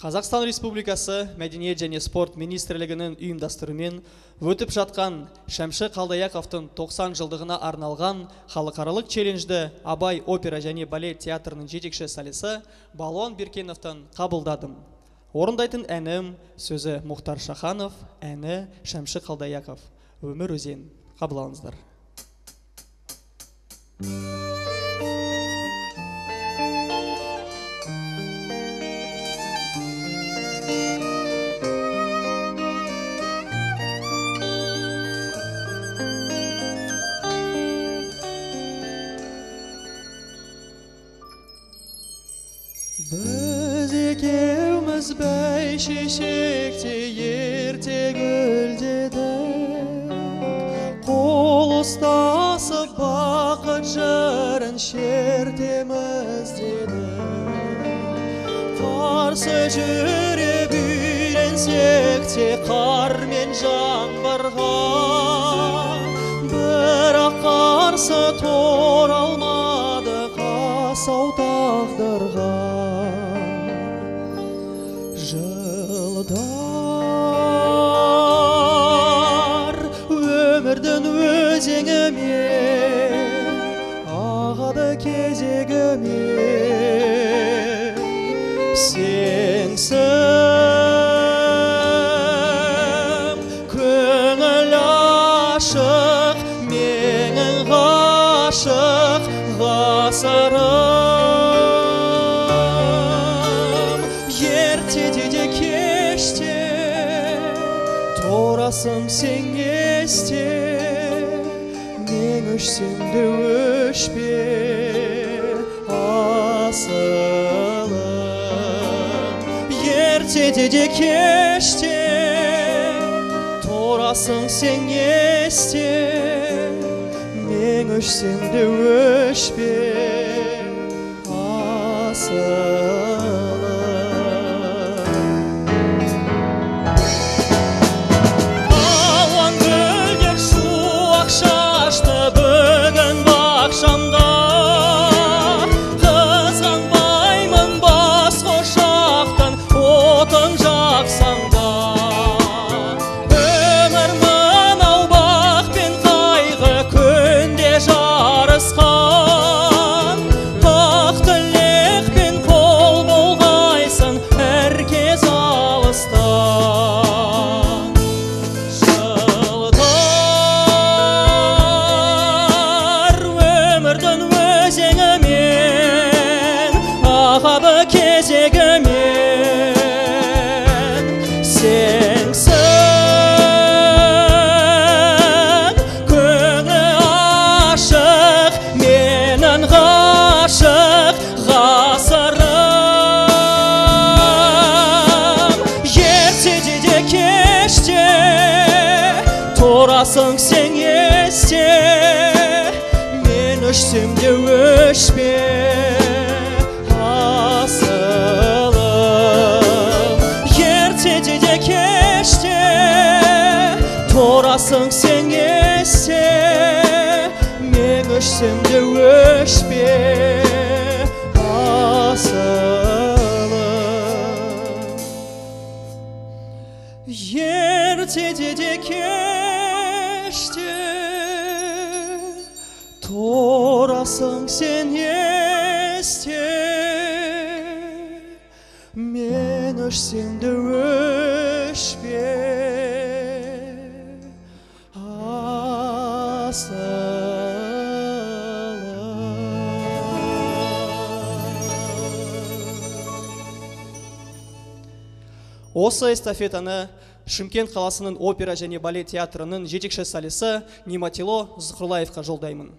Қазақстан Республикасы Мәдениет және Спорт Министрлігінің ұйымдастыруымен өтіп жатқан Шәмші Қалдаяқовтың 90 жылдығына арналған халықаралық челленджді Абай опера және балет театрының жетекші солисі Балуан Беркеновтан қабылдадым. Орындайтын әнім, сөзі Мұхтар Шаханов, әні Шәмші Қалдаяқов. Өмір өзен. Қабыл алыңыздар. Біз екеуміз бәйшешектей ерте гүлдедік, қол ұстасып бақыт жырын шертеміз дедік. Қарсы жүріп үйренсек те қар мен жаңбырға, бірақ қарсы тұра алмадық асау тағдырға. Жылдар өмірдің өзеңімен ағады кезегімен, сенсің көңіл ашық, менің ғашық ғасырым. Ертеде де кеште торасың сен есте, мен өшсем де өшпе асылым. Ертеде де кеште торасың сен есте, мен өшсем де өшпе асылым. Кезегімен сенсің көңіл ашық, менің ғашық ғасырым. Ертеде де кеште торасың сен есте, мен өшсем де өшпе асылым. Ертеде де кеште торасың сен есте, мен өшсем де өшпе асылым. Ертеде де кеште торасың сен есте, мен өшсем де өшпе асылым. Осы эстафетаны Шымкент қаласының опера және балет театрының жетекші солисі Ниматило Зықрулаевқа жолдаймын.